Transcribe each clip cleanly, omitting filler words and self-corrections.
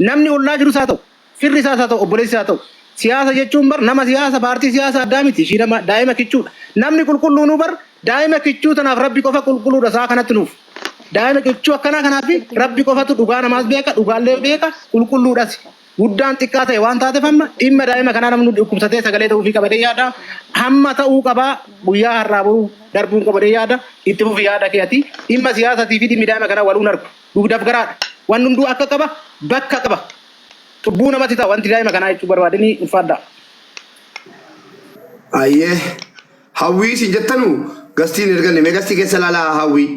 Namni ollaa jirus haa ta'u, firri isaas haa ta'u, obboleessi haa ta'u. Siyaasa jechuun bar nama siyaasa paartii siyaasa addaa miti. Ishii nama daa'ima kichuudha. Namni qulqulluunuu bar daa'ima kichuu tanaaf Rabbi qofa qulqulluudha isaa kanatti nuuf. Daa'ima kichuu akkanaa kanaaf Rabbi qofatu dhugaa namaas beeka, dhugaallee beeka, qulqulluudhas. Guddaan xiqqaa ta'e waan taateef amma dhimma daa'ima kanaa namni dhukkubsatee sagalee ta'uufii qabadee yaada. Hamma ta'uu qabaa guyyaa har'aa boruu darbuun qabadee yaada. Itti fufi yaada kee ati dhimma siyaasatii fi dhimmi daa'ima kanaa waluun argu. Dugdaaf garaadha. Wanni hunduu akka qaba bakka qaba. Cubbuu namatti ta'a wanti daa'ima kanaa jechuu barbaadanii ulfaadhaa. Ayyee. Hawwii isin jettanu gastiin erganne mee gastii keessa ilaalaa hawwii.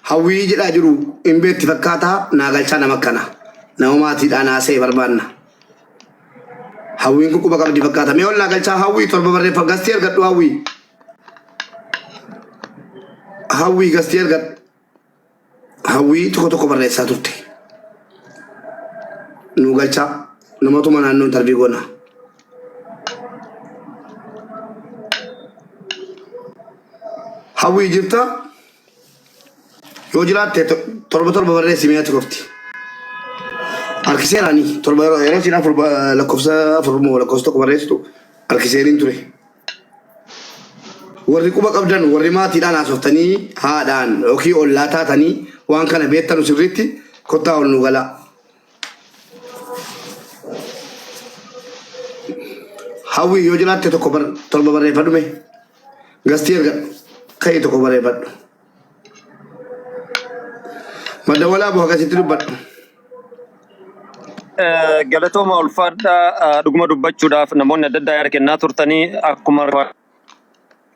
Hawwii jedhaa jiru hin beekti fakkaataa naa galchaa nama akkana. Nama maatiidhaan haasa'e barbaanna. Hawwiin kun quba qabdi fakkaata. Mee ol naa galchaa hawwii torba barreeffa gastii ergadhu hawwii. Hawwii gastii ergadhu. Hawwii tokko tokko barreessaa turte. Nu galchaa namatuma naannoo intarvii goona. Hawwii jirta? Yoo jiraatte torba torba barreessi mee ati qofti. Harkiseera ani torba yeroo yeroo isiin afur lakkoofsa afur moo lakkoofsa tokko barreessitu harkiseeriin ture. Warri quba qabdan warri maatiidhaan haasoftanii haadhaan yookiin ollaa taatanii waan kana beektanu sirriitti kottaa ol nu galaa. Hawwii yoo jiraatte tokko torba barreeffadhu mee. Gastii ergadhu. Ka'i tokko barreeffadhu. Madda walaabu akkasitti dubbadhu. Galatooma ulfaadhaa dhuguma dubbachuudhaaf namoonni adda addaa yaada kennaa turtanii akkuma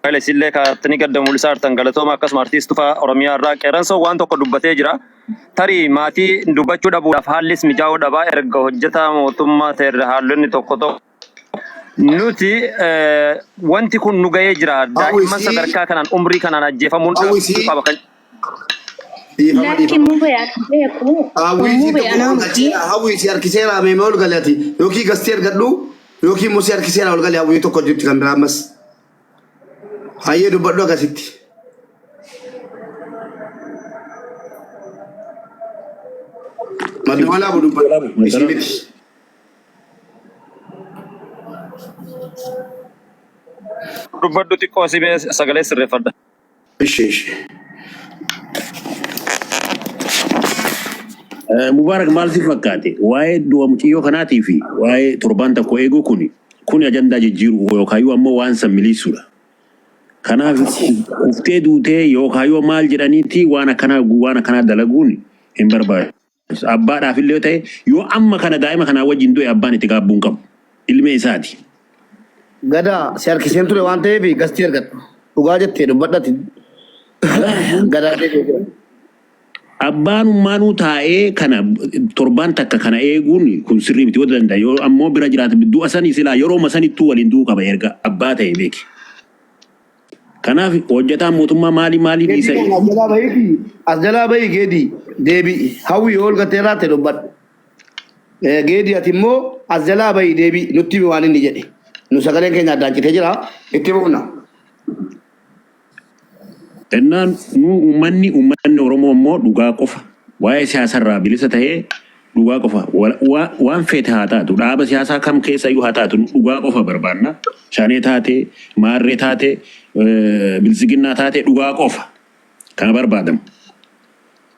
Haile isillee kaatanii gadda mul'isaa jirtan galatooma akkasuma artiist Tufaa Oromiyaa irraa qeerransoo waan tokko dubbatee jira. Tarii maatii dubbachuu dhabuudhaaf haallis mijaa'uu dhabaa erga hojjetaa mootummaa ta'e haalonni tokko tokko nuti wanti kun nu ga'ee jira. Daa'imman Hawwisii sadarkaa kanaan umrii kanaan ajjeefamuun dhaabbachuu hawwisii qaba kan dhiifama Lakki dhiifama. mubee ani beeku Hawwisii mubee tokko anaa ol miti. galcheera hawwisii harkiseera mee ol gale ati yookiin gastee argadhu yookiin immoo si harkiseera ol gale hawwii tokko jirti kan biraa ammas. Hayyee dubbadhu akkasitti. Madda walaabu dubbadhu. Isii miti. Dubbadhu xiqqoo si bee sagalee sirreeffadha. Ishi ishi. Mubaarak maal si fakkaate? Waa'ee du'a mucayyoo kanaatii fi waa'ee torbaan tokko eeguu kuni kuni ajandaa jijjiiruu yookaan ammoo waan san miliisuudha. Kanaaf kuftee duutee yookaan maal jedhaniiti waan akkanaa waan akkanaa dalaguun hin barbaachisu. Abbaadhaaf illee yoo ta'e yoo amma kana daa'ima kanaa wajjin du'e abbaan itti gaabbuu hin qabu. Ilmee isaati. Gadaa si harkiseen ture waan ta'eef gastii argadhu. Dhugaa jettee dubbadhati. Gadaa deebi'ee jira. Abbaanummaanuu taa'ee kana torbaan takka kana eeguun kun sirrii miti yoo danda'a yoo ammoo bira jiraate du'a sanii silaa yerooma sanittuu waliin du'uu qaba erga abbaa ta'e beeki. Kanaaf hojjetaan mootummaa maalii maalii Geedii dhiisanii kana as jalaa bahiiti. As jalaa bahi geedii. Deebi'i. Hawwi yoo ol gattee raatte dubbadhu. Geedii ati immoo as jalaa bahi deebi'i. Nutti himi waan inni jedhe. Nu sagaleen keenya addaan citee jira. Itti fufna. Ennaan nu uummanni uummanni Oromoo immoo dhugaa qofa waa'ee siyaasarraa bilisa ta'ee dhugaa qofa waan feete haa taatu dhaaba siyaasaa kam keessa iyyuu haa taatu dhugaa qofa barbaanna. Shanee taate, maarree taate, biltsiginnaa taate dhugaa qofa kana barbaadamu.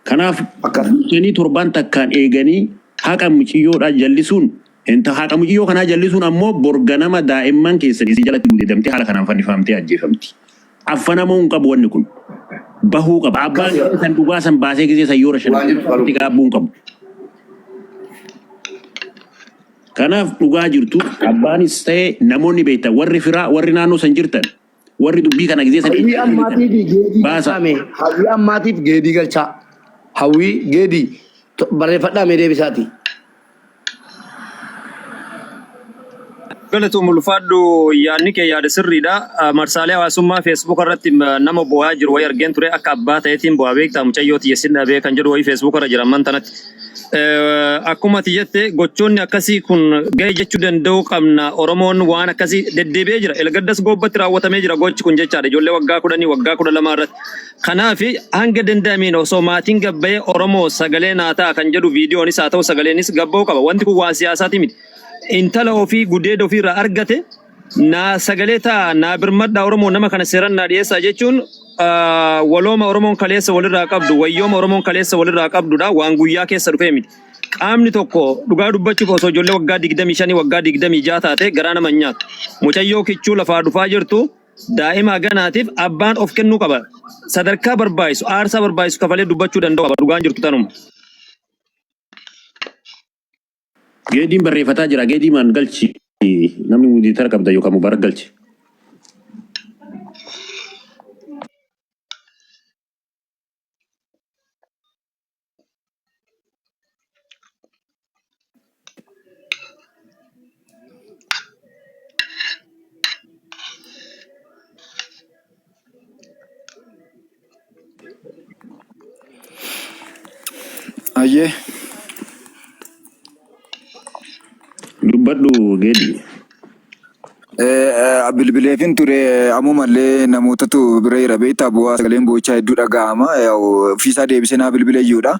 Kanaaf Akkas. dursanii torbaan takkaan eeganii haqa muciyyoodhaa jallisuun hin ta haqa muciyyoo kanaa jallisuun ammoo bor ganama daa'imman keessan isin jalatti gudeedamtee haala kanaan fannifamtee ajjeefamti. Affanamuu hin qabu wanni kun. Bahuu qaba. Abbaan Akkas. keessan dhugaa san baasee gisee san yoo Waan rashanan jirtu qalu. itti gaabbuu hin qabu. Kanaaf dhugaa jirtu abbaanis ta'e namoonni beektan warri firaa warri naannoo san jirtan warri dubbii kana gisee san Hawwii ijaan argitan ammaatiif geedii baasa. galchaa mee. Hawwii ammaatiif geedii galchaa. Hawwii geedii barreeffadhaa mee deebisaati. Galatoom ulfaadhu yaadni kee yaada sirriidha. Marsaalee hawaasummaa Facebook irratti nama boo'aa jiru wayii argeen ture akka abbaa ta'eetiin boo'aa beektaa mucayyoo tiyya sin dhabee kan jedhu wayii Facebook irra jira amman tanatti. Akkuma ati jette gochoonni akkasii kun ga'e jechuu danda'uu qabna. Oromoon waan akkasii deddeebi'ee jira. Elgaddas goobbatti raawwatamee jira gochi kun jechaadha. Ijoollee waggaa 10 waggaa 12 irratti. Kanaaf hanga danda'ameen osoo maatiin gabba'ee Oromoo sagalee naa ta'a kan jedhu viidiyoonis haa ta'u sagaleenis gabba'uu qaba. Wanti kun waan siyaasaati miti. Intala ofii gudeeda ofiirraa argate naa sagalee ta'a naa birmadhaa Oromoo nama kana seeran naa dhiyeessaa jechuun walooma Oromoon kaleessa walirraa qabdu wayyooma Oromoon kaleessa walirraa qabdudha waan guyyaa keessa dhufee miti. Qaamni tokko dhugaa dubbachuuf osoo ijoollee waggaa 25 waggaa 26 taate garaa nama hin nyaatu. Mucayyoo kichuu lafaa dhufaa jirtu daa'ima haganaatiif abbaan of kennuu qaba. Sadarkaa barbaachisu aarsaa barbaachisu kafalee dubbachuu danda'u qaba dhugaan jirtu tanuma. Geediin barreeffataa jira. Geedii maan galchi. Namni mudiitara qabda yookaan Mubaarak galchi. Ayyee. Dubbadhu Geedi. Bilbileefin ture ammumallee namootatu bira jira beektaa bu'aa sagaleen boo'ichaa hedduu dhaga'ama. Ofiisaa deebisee naa bilbile iyyuudha.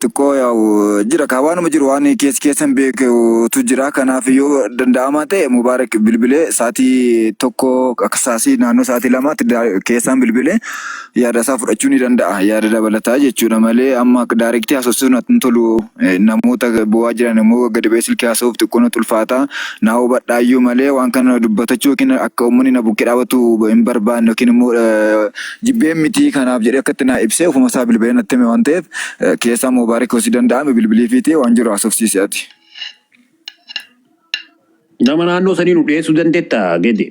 Xiqqoo yaa'u jira kaa waanuma jiru waan keessa keessan beekutu jira. Kanaaf yoo danda'amaa ta'e Mubaarak bilbilee sa'aatii tokko akka sa'aatii naannoo sa'aatii lamaatti keessaan bilbilee yaada isaa fudhachuu ni danda'a. Yaada dabalataa jechuudha malee amma daarektii haasofsiisuun natti hin tolu. Namoota boo'aa jiran immoo gadi ba'ee silkii haasa'uuf xiqqoo natti ulfaata. Naa hubadhaayyuu malee waan kana dubbatachuu yookiin akka uummanni na bukkee dhaabatu hin barbaanne yookiin immoo jibbeen miti kanaaf jedhee akkatti naa ibsee ofuma isaa bilbilee natti hime waan ta'eef keessaa Mubaarik osii danda'ame bilbiliifiitii waan jiru haasofsiisi ati. Nama naannoo sanii nu dhiyeessuu dandeetta Gede.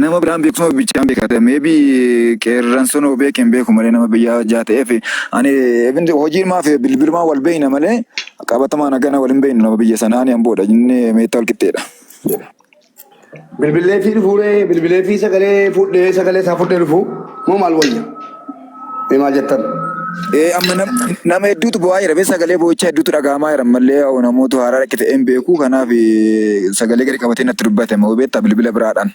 Nama biraan beeksuma bichaan beekate maybe qeerransoon hoo beeke hin beeku malee nama biyyaa hojjaa ta'eef ani even hojii maaf bilbilumaan wal beekna malee qabatamaan hagana wal hin beeknu nama biyya sanaa ani amboodha inni meettaa wal qixxeedha. Bilbilee fi dhufuuree bilbilee fi sagalee fudhee sagalee isaa fudhee dhufu moo maal wayya? Mee maal jettan? Ee amma nama hedduutu bo'aa jira bee sagalee bo'ichaa hedduutu dhaga'amaa jira ammallee yaa'u namoota haaraa dhaqe ta'ee hin beeku kanaaf sagalee gadi qabatee natti dubbate moo beektaa bilbila biraadhaan.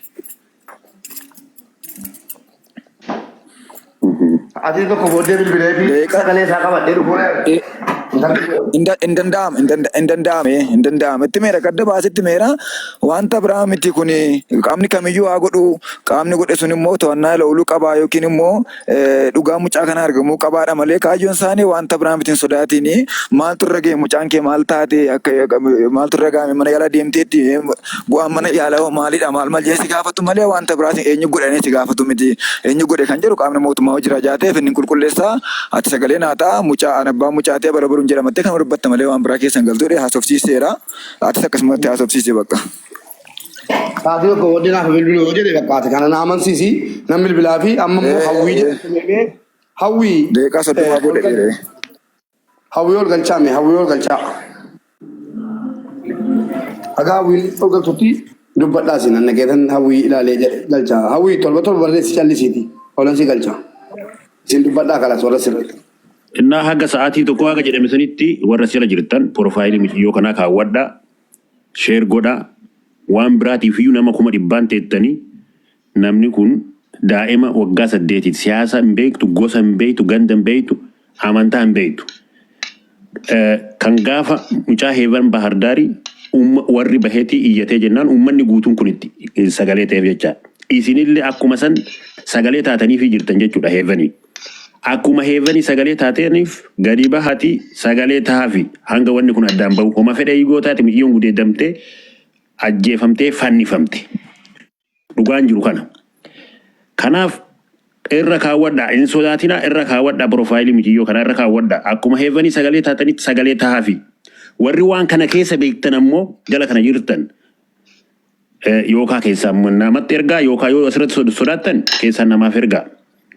Ati tokko booddee bilbilee fi Daqiiqaa sagalee isaa qabadhee dhufuuree intalli hin danda'ama hin danda'ame hin danda'ama itti meera gadda baasitti meera wanta biraa miti kun qaamni kamiyyuu haa godhu qaamni godhe sun immoo to'annaa jala ooluu qabaa yookiin immoo dhugaa mucaa kana argamuu qabaadha malee kaayyoon isaanii wanta biraa miti hin sodaatiin maaltu irra ga'e mucaan kee maal taate akka maaltu irra ga'ame mana yaalaa deemteetti bu'aan mana yaalaa hoo maalidha maal maal jedhee si gaafatu malee wanta biraatiin eenyu godhanii si gaafatu miti eenyu godhe kan jedhu qaamni mootummaa hojii rajaa ta'eef inni qulqulleessaa ati sagalee naa ta'a mucaa an abbaa mucaa ta'e bara baruun jedhamattee kan dubbatta malee waan biraa keessan galtuu dhee haasofsiiseera atis akkasumatti haasofsiise bakka. Sa'aatii tokko booddee naaf bilbilu yoo jedhe bakka ati kana na amansiisi nan bilbilaa fi amma immoo hawwii jedhamee hawwii Daqiiqaa soddomaa ol booda gal dheeree. hawwii ol galchaa mee hawwii ol galchaa. Haga hawwiin ol galtutti dubbadhaa isin anna keetan hawwii ilaalee jedhe galchaa. Hawwii torba torba barreessi callisiiti olan si galchaa. Isin dubbadhaa kalas warra sirriitti. Innaa haga sa'aatii tokko haga jedhame sanitti warra sila jirtan profaayilii mucayyoo kanaa kaawwadhaa. Share godhaa waan biraatiif iyyuu nama 100,000 teettanii namni kun daa'ima waggaa saddeetiiti siyaasa hin beektu gosa hin beektu ganda hin beektu amantaa hin beektu kan gaafa mucaa Heevan Bahardaarii warri baheetii iyyatee jennaan uummanni guutuun kun itti sagalee ta'eef jecha isinillee akkuma san sagalee taataniifii jirtan jechuudha Heevanii. Akkuma Heevanii sagalee taateeniif gadi bahati sagalee tahafi hanga wanni kun addaan bahu homa fedhe yoo taate miciyyoon gudeeddamtee ajjeefamtee fannifamte. Dhugaan jiru kana. Kanaaf irra kaawwadhaa hin sodaatinaa irra kaawwadhaa piroofaayilii miciyyoo kana irra kaawwadhaa akkuma Heevanii sagalee taatanitti sagalee tahafi. Warri waan kana keessa beektan ammoo jala kana jirtan Yookaa keessaan namatti ergaa yookaa yoo asirratti sodaattan keessaan namaaf ergaa.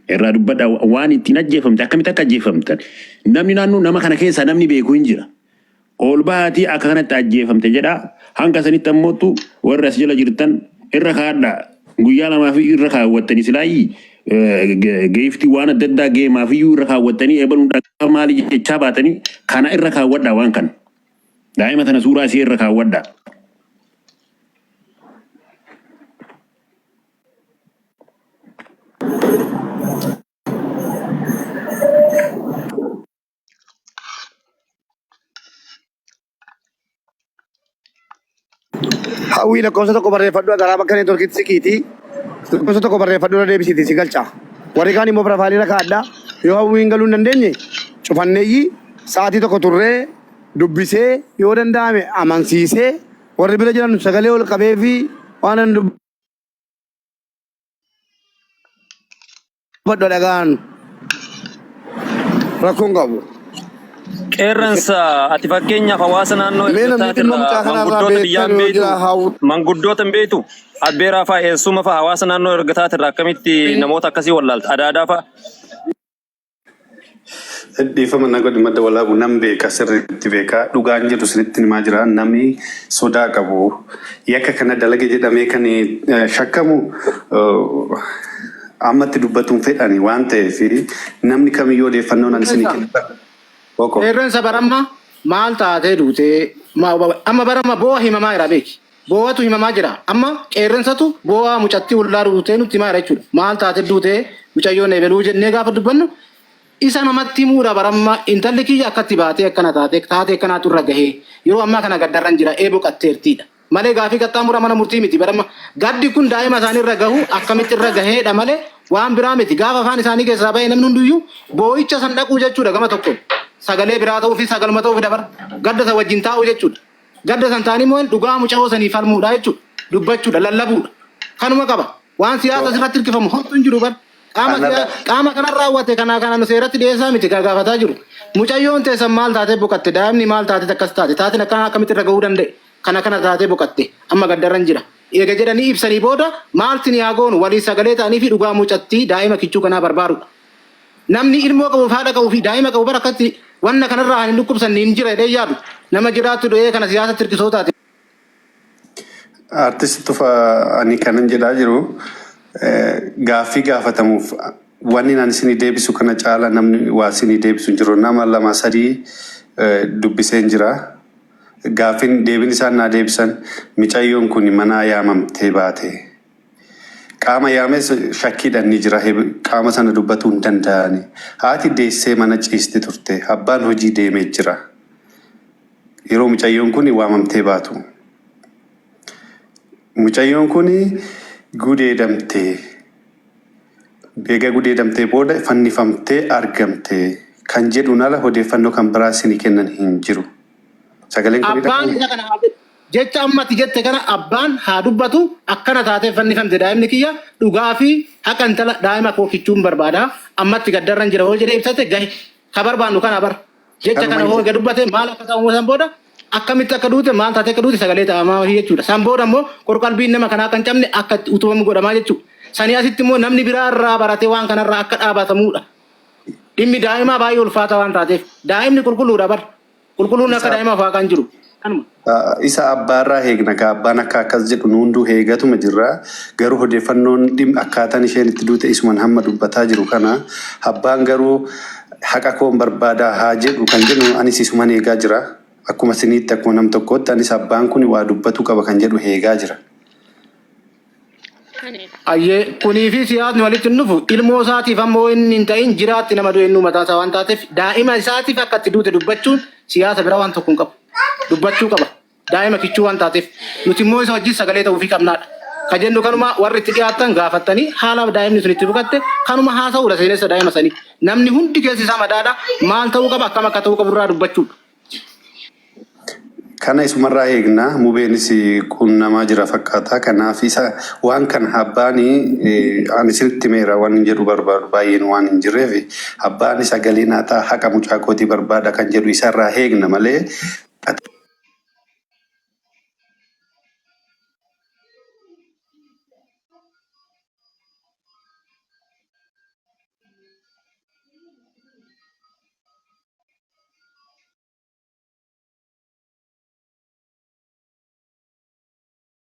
Irraa dubbadha waan ittiin ajjeefamte akkamitti akka ajjeefamtan. Namni naannoo nama kana keessaa namni beeku hin jira. Ol bahaatii akka kanatti ajjeefamte jedhaa. Hanga sanitti ammootu warri as jala jirtan irra kaadhaa. Guyyaa lamaa fi irra kaawwattanii silaayyi Geeftii waan adda addaa geemaaf iyyuu irra kaawwattanii eebaluun dhagaa maali jechaa baatanii kana irra kaawwadhaa waan kana. Daa'ima tana suuraa ishee irra kaawwadhaa. Hawwii lakkoofsa tokko barreeffadhu garaa bakka neetworkiitti siqiitii lakkoofsa tokko barreeffadhu irra deebisiitii si galcha. Warri kaan immoo piroofaayilii irra kaa'adha. Yoo hawwiin galuu hin dandeenye cufanneeyyi sa'aatii tokko turree dubbisee yoo danda'ame amansiisee warri bira jiran sagalee ol qabee fi waan an dubbadhu dhaga'an rakkoon qabu. Qeerransa ati fakkeenyaaf hawaasa naannoo Mee namni dhimma ergataatirraa mucaa kanarraa manguddoota biyyaa beektan hin yoo beektu jira hawwu. manguddoota hin beektu abbeeraa fa'a eessuma fa'a hawaasa naannoo ergataatirraa akkamitti namoota akkasii wallaalta adaadaa fa'a. Dhiifama na godhi madda walaabu nan beeka sirriitti beeka dhugaan jedhu sinitti himaa jira namni sodaa qabu yakka kana dalage jedhamee kan shakkamu ammatti dubbatuun fedhani waan ta'eef namni kamiyyuu odeeffannoo nan isinii kennu. Boko. Qeerransa baramma maal taatee duutee amma baramma boo'a himamaa jira beeki. Boo'atu himamaa jira. Amma qeerransatu boo'aa mucattii hullaa duutee nutti himaa jira jechuudha. Maal taatee duutee mucayyoon eebeluu jennee gaafa dubbannu isa namatti himuudha baramma intalli kiyya akkatti baatee akkana taatee taatee akkanaatu irra gahee yeroo ammaa kana gaddarran jira ee boqatteertiidha. Malee gaafii qaxxaamura mana murtii miti baramma gaddi kun daa'ima isaanii irra gahu akkamitti irra gaheedha malee waan biraa miti gaafa afaan isaanii keessaa bahee namni hundiyyuu boo'icha san dhaquu jechuudha gama tokkoon sagalee biraa ta'uu fi sagaluma ta'uu fi dabara gadda san wajjin taa'uu jechuudha. Gadda san ta'anii immoo dhugaa mucaa sanii falmuudha jechuudha dubbachuudha lallabuudha kanuma qaba waan siyaasa asirratti hirkifamu homtuu hin jiru bar qaama qaama kana raawwate kana kana nu seeratti dhiyeessaa miti kan gaafataa jiru. Mucayyoon teessan maal taatee boqatte daa'imni maal taatee akkas taate taateen akkana akkamitti irra gahuu danda'e kana kana taatee boqatte amma gaddarran jira. Eega jedhanii ibsanii booda maalti ni haa goonu walii sagalee ta'anii fi dhugaa mucattii daa'ima kichuu kanaa barbaadudha. Namni ilmoo qabuuf haadha qabuu fi daa'ima qabu bara akkatti wanna kanarraa hin dhukkubsanne hin jira jedhee yaadu nama jiraattu du'ee kana siyaasatti hirkisoo taate. Artist Tufa ani kanan jedhaa jiru gaaffii gaafatamuuf wanni ani isinii deebisu kana caala namni waa isinii deebisu hin jiru. Nama lama sadii dubbiseen jira. Gaaffiin deebiin isaan naa deebisan micayyoon kun manaa yaamamtee baate. Qaama yaames shakkiidhaan ni jira. Qaama sana dubbatuu hin danda'ani. Haati deessee mana ciisti turte. Abbaan hojii deemee jira. Yeroo mucayyoon kun waamamtee baatu. Mucayyoon kun gudeedamtee eega gudeedamtee booda fannifamtee argamte kan jedhuun ala odeeffannoo kan biraa isinii kennan hin jiru. Sagaleen kun ni Abbaan dhaga'ama. isa kana haa jedhu. Jecha ammatti jette kana abbaan haa dubbatu akkana taatee fannifamte daa'imni kiyya dhugaa fi haqa intala daa'ima koo kichuun barbaada ammatti gaddarran jira hoo jedhee ibsate gahe ka barbaannu kana bar jecha Kanuma kana hin hoo jedhu. ega dubbate maal akka ta'u san booda akkamitti akka duute maal taatee akka duute sagalee ta'amaa jechuudha. San booda immoo qorqalbiin nama kanaa kan cabne akka itti utubamu godhamaa jechuudha. Sanii asitti immoo namni biraa irraa baratee waan kanarraa akka dhaabatamuudha. Dhimmi daa'imaa baay'ee ulfaata waan taateef daa'imni qulqulluudha bar qulqulluun akka Isa daa'imaaf waaqaan jiru. Kanuma. Isa abbaarraa heegna ka abbaan akka akkas jedhu nu hunduu heegatuma jirra. Garuu odeeffannoon dhimma akkaataan isheen itti duute isuman hamma dubbataa jiru kana abbaan garuu haqa koon barbaadaa haa jedhu kan jedhu anis isuman eegaa jira. Akkuma isiniitti akkuma nam tokkootti anis abbaan kun waa dubbatu qaba kan jedhu eegaa jira. Ayyee kunii fi siyaasni walitti hin dhufu ilmoo isaatiif ammoo inni hin ta'in jiraatti nama du'e innuu mataa isaa waan taateef daa'ima isaatiif akka itti duute dubbachuun siyaasa bira waan tokko hin qabu. Dubbachuu qaba. Daa'ima kichuu waan taateef nuti immoo isa wajjin sagalee ta'uufii qabnaadha. Ka jennu kanuma warri itti dhiyaatan gaafattanii haala daa'imni sun itti buqatte kanuma haasa'uudha seenessa daa'ima sanii. Namni hundi keessi isaa madaadha maal ta'uu qaba akkam akka ta'uu qabu irraa dubbachuudha. Kana isumarraa eegna. Mubeenis qunnamaa jira fakkaata. Kanaaf isa waan kana abbaan ani isinitti himeera waan hin jedhu barbaadu baay'een waan hin jirreef abbaan sagalee naa ta'a haqa mucaa kootii barbaada kan jedhu isarraa eegna malee